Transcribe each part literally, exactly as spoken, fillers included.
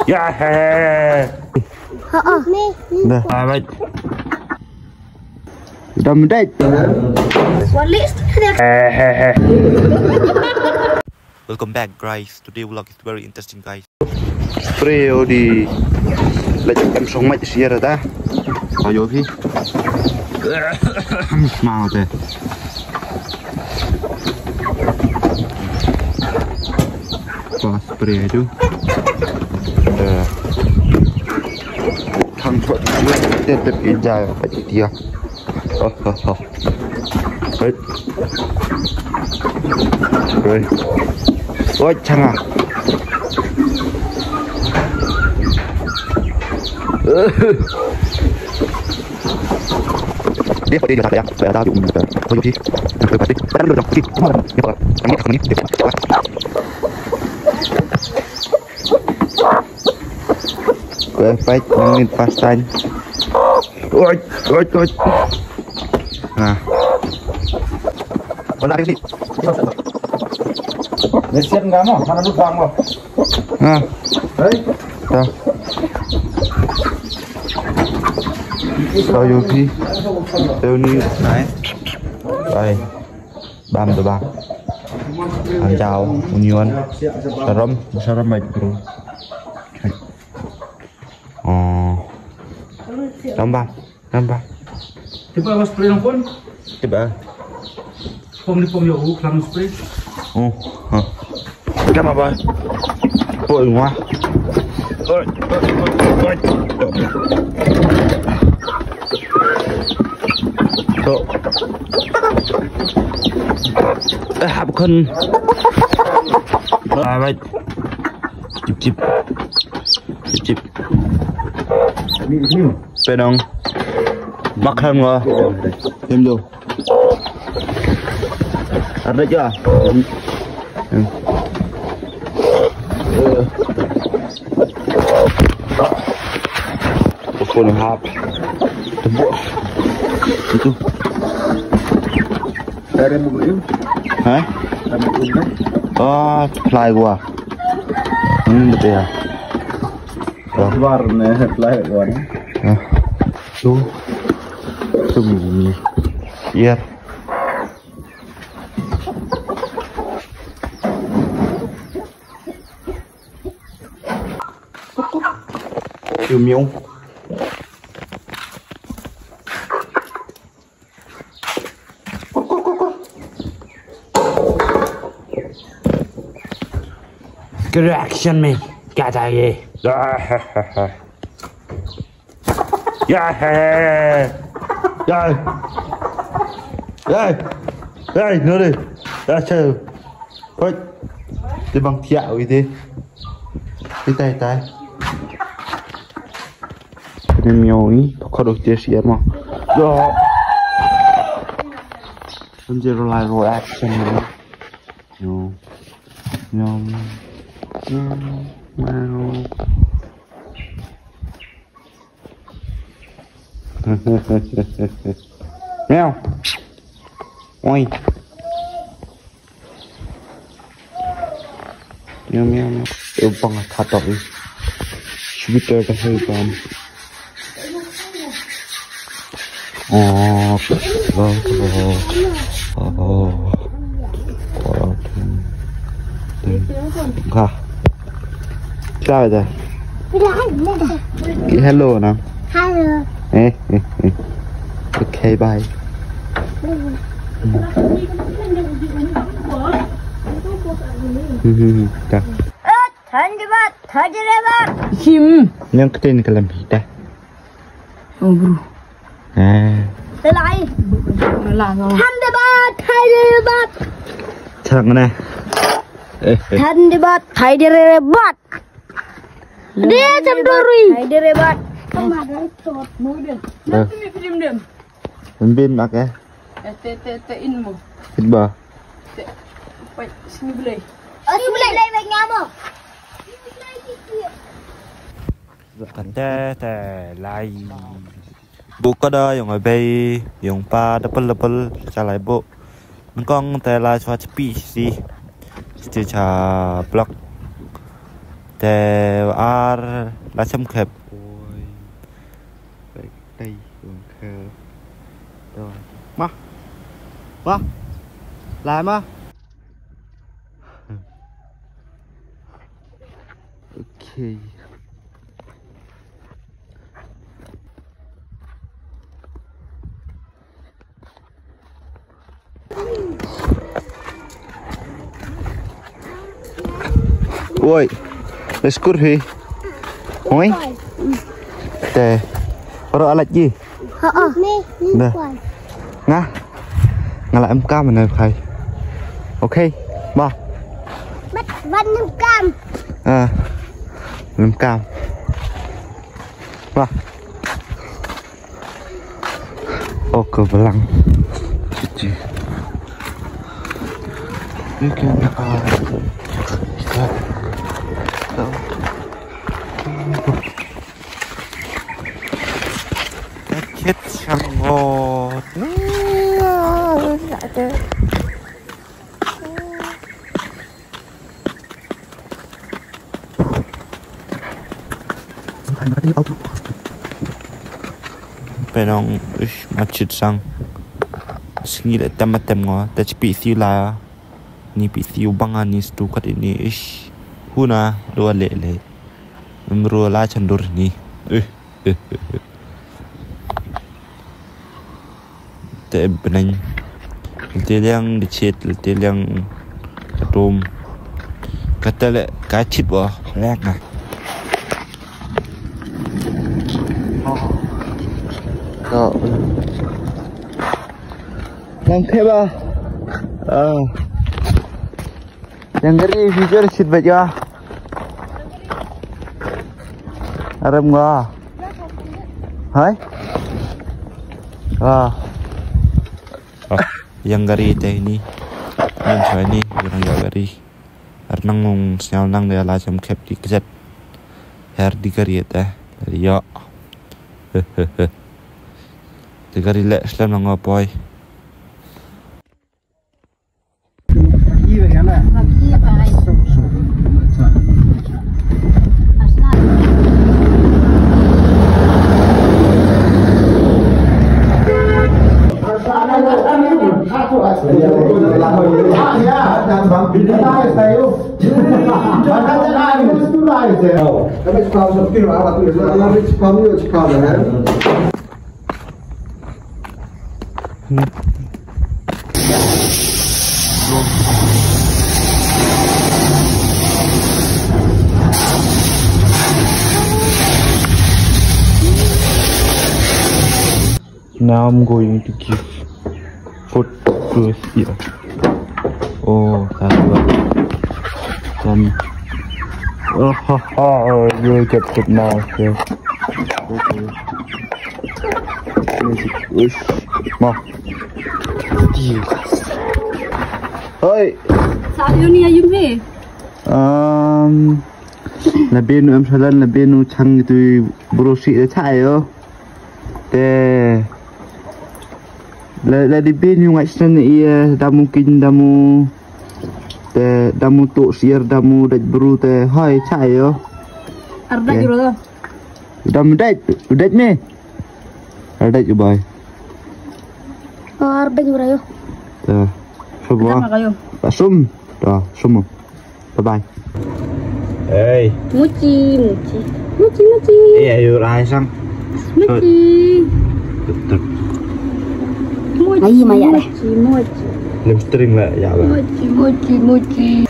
Ya, he, he. Ha, ah. Dah. Bye, bye. Dah, bye. Welcome back, guys. Today vlog is very interesting, guys. Spray o di lajak em song mai siar ta. Ayo phi. Mau te. Pas spray tu. Eh. Thang chuat. Tep tep ijai. Pati dia. Oh, oh, oh. Hei. Hei. Oi, changa. Dia kau dia tak ya. Saya tahu. Kau yuki. Kau pasti. Kita dulu dong. Kita mana? Dia kau. Kami tak kami. Dia kau. Kue pait nangin pasan. Oi, oi, oi. Ha. Wala rin si. Nesian kamu, mana lu bang mo? Ha. Hei. Ta. Tao yo phi. Tao ni. Nai. Bye. Bam tu bam. Ang jao, union. Saram, saram baik bro. Oh. Tambah, tambah. Tiba bas spray nang pun. Tiba. Pom ni pom yo, u klam spray. Oh, ha. Klam apa? Poi ngwa. Oi, oi, oi, oi. To. Eh, hap khun. Ah, bai. Chip, chip. Chip, chip. Penong. Makan ngwa. Tem jo. Ada ja. Hmm. Phone hap. Tebuk. Itu. Ada mau beli? Ha? Ada mau beli? Ah, fly gua. Hmm, betul ya. Luar ne, fly luar ne. Ah. Tu. Tu ni. Iya. Miau, miau. Correction me. Kata ye. Ya, he, he, he. Ya. Ya. Ya. Ya, no le. Ya, chao. Hoi. Te bang thiah wi te. Te tai, tai. Te miau ni, pakhat dah siar ma. Ya. Kan zero lai ro action ni. Yo. Yo. Yo. Wow. Miau. Oi. Miau, miau, miau. Yo, bang, khatok ni. Sweeter ka hai bam. Oh, oh, oh, oh. Ka. Kya hai? Hello na. Hello. Eh, eh, eh. Okay, bye. Hmm, hmm, hmm. Ka. Thandi bat, thandi re bat. Him. Yang kete ni kalam hita. Oh, bro. Eh. Te lai. Thandi bat, thandi re bat. Chang na. Eh, eh. Thandi bat, thandi re bat. Dia jam dua rui. Thandi re bat. Kama dah chot mo dia. Eh. Nanti ni film dia. Mbin mak eh. Eh, te, te, te in mo. Fit ba. Te, pai, sini belai. Oh, sini belai, lai, lai, ngamo. Kan te, te, lai. Buka da, yong abai, yong pa, dapal, dapal, cha lai bu. Nangkong te lai chwa chapi si. Sti cha blok. Te ar la cham khep. Oi. Te, te, ong khep. Te. Ma. Ma. Lai ma. Okay. Oi, le skur hi. Oi. Te. Oro alat ji. Ha ah. Ni, ni. Dah. Kuan. Nga. Nga la em kam ne khai. Okay. Ba. Mat, mat em kam. Ah. Em kam. Ba. Oh, ka balang. Cuci. Ni kan, ah. Ka khet shangot. Ni, ah, ni ada. Penong, ish, machit sang. Sngi le tem tem ngo, te chi pi thiu la. Ni pi thiu banga ni stu kat ini, ish. Huna, dua le le. Mru la chandur ni. Ish. Te bneng. Te liang di chit, te liang katum. Kata le ka chit wa, lek na. Ka. Nang kheba. Ah. Yang gari video chit ba ja. Aram nga. Hai? Ah. Ah, yang gari te ini. Yang saya ini, yang ya gari. Arnang mung sinyal nang dia la cham khep di kejat. Her di gari te. Dari ya. Di gari le, slam nang apoi. Now I'm going to give food to here. Oh, that's what. Then, oh, ha, ha, oh, you get food now. Yeah. Okay. Uish, ma. Hoi. Sa yo ni ayum he. Um, la benu em salan, la benu chang tu bro si de cha yo. Te la, la di benu ngai snan i, eh, damu kin damu. Te damu tu siar damu dait bru te hoi cha yo. Arda juro do. Dam dait, dait me. Dait u bai. Oh, ar dait u rayo. Ta. Sum. Ta, sum. Bye bye. Hey. Muchi, muchi. Muchi, muchi. Eh, ayo, rai sang. Muchi. Betul. Muchi, ai, maya deh. Muchi, muchi. Lim string lah, ya lah. Muchi, muchi, muchi.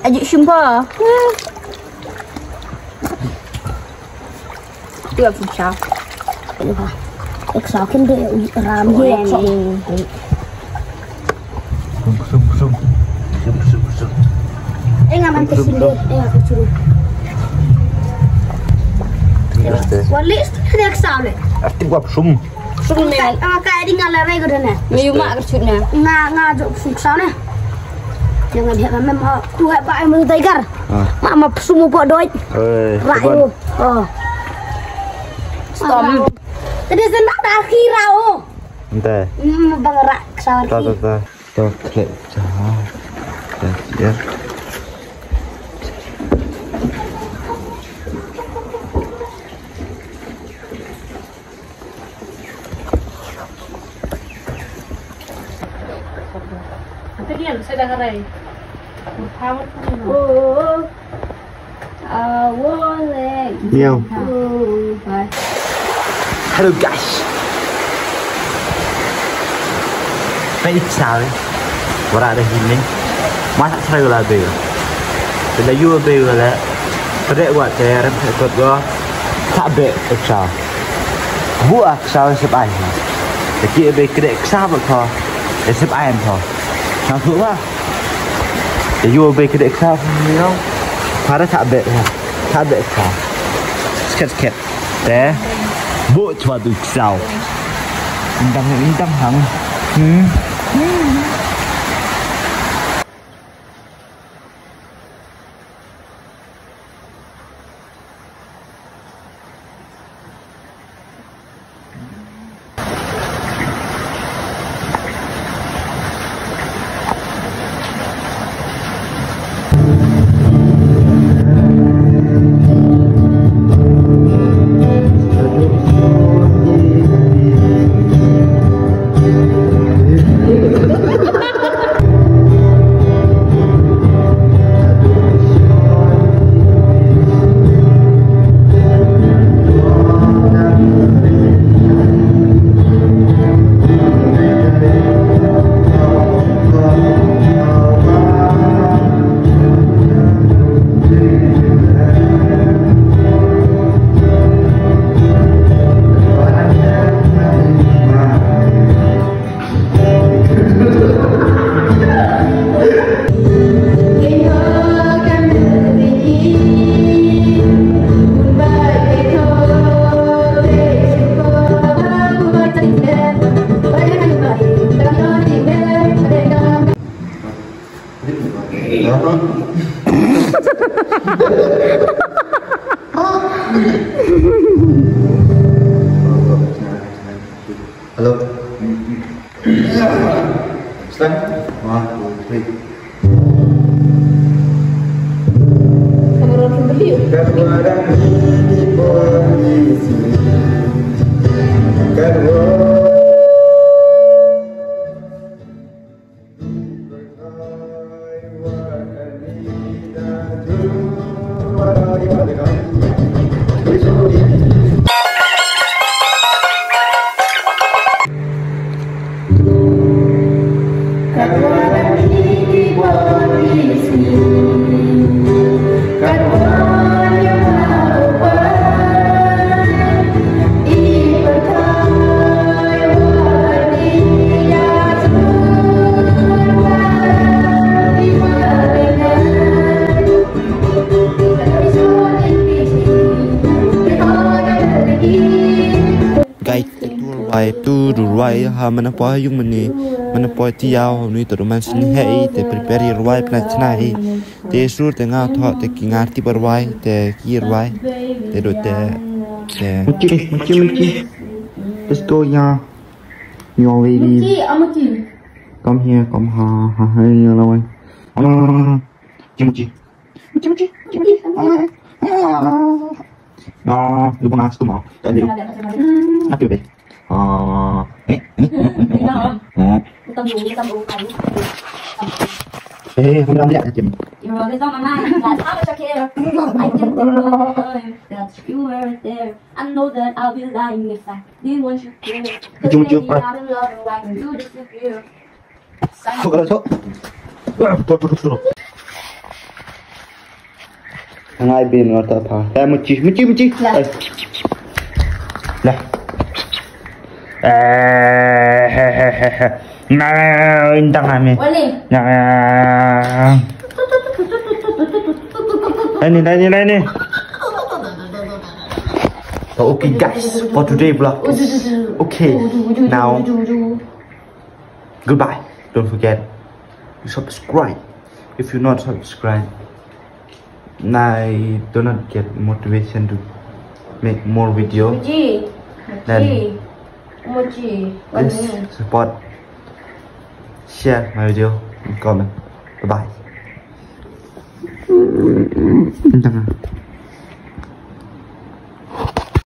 Ajuk sumpah. Tu aku cakap. Ek sakin de ram ye. Sum, sum, sum. Sum, sum, sum. Eh, ngaman ke sini. Eh, aku curi. Wali, itu dia kesal, eh. Arti gua sum. Sum ni. Ka, ah, ka edi nga la rai ko dane. Me yu ma ka chut na. Nga, nga jok sum sa na. Jangan dia mem, ah, tu hai pa em tiger. Ah. Ma, ma sum po doi. Eh, rai. Oh. Stom. Tadi sen bak dah kira, oh. Ente. Hmm, bang rak sawar. Ta, ta, ta. Ta khlek cha. Ya. Ito diyan, sa dakaray. Oh, ah, wole. Yow. Oh, bye. Hello guys. Pait sawi. Wara da hini. Masa srai wala be. Te da yu be wala. Pede wa te rem se kot wa. Ta be cha. Bu ak sawi sep ai. Te ki be kede ksa ba ko. Te sep ai ko. Sa bu wa. Te yu be kede ksa, you know. Para ta be. Ta be ksa. Sket sket. Te. Bu chwa du ksa. Indang, indang hang. Hmm. Hello. Start. One, two, three. Guys, te tu rwai, tu rwai, ha, mana poi yung mani, mana poi ti yaw, ha, ni tu ruman sini hei, te prepare rwai, pna chna hei, te sur, te nga tho, te ki ngar ti rwai, te ki rwai, te do te, te. Muchi, muchi, muchi. Let's go, ya. You already. Muchi, ah, muchi. Come here, come ha, ha, ha, you know, like. Muchi, muchi. Muchi, muchi, muchi, muchi. Ah, lubang asu mo. Tadi. Aduh, be. Ah, eh, eh, eh, eh, eh. Eh, eh, eh, eh. You know, there's no my mind. That's how much I care. I can't think of all the time that you were there. I know that I'll be lying if I didn't want you here. 'Cause maybe I'm in love and I can do this with you. Ngai bin nga ta pha. Eh, muchi, muchi, muchi. Lah. Eh. Lah. Eh, he, he, he, he. Na, indang ami. Wani. Na. Ini, ini, ini. So, okay, guys, for today vlog is okay. Now, goodbye. Don't forget to subscribe. If you not subscribe, I do not get motivation to make more video. Muchi. Then muchi. Please support, share my video, and comment. Bye bye. Ntang a.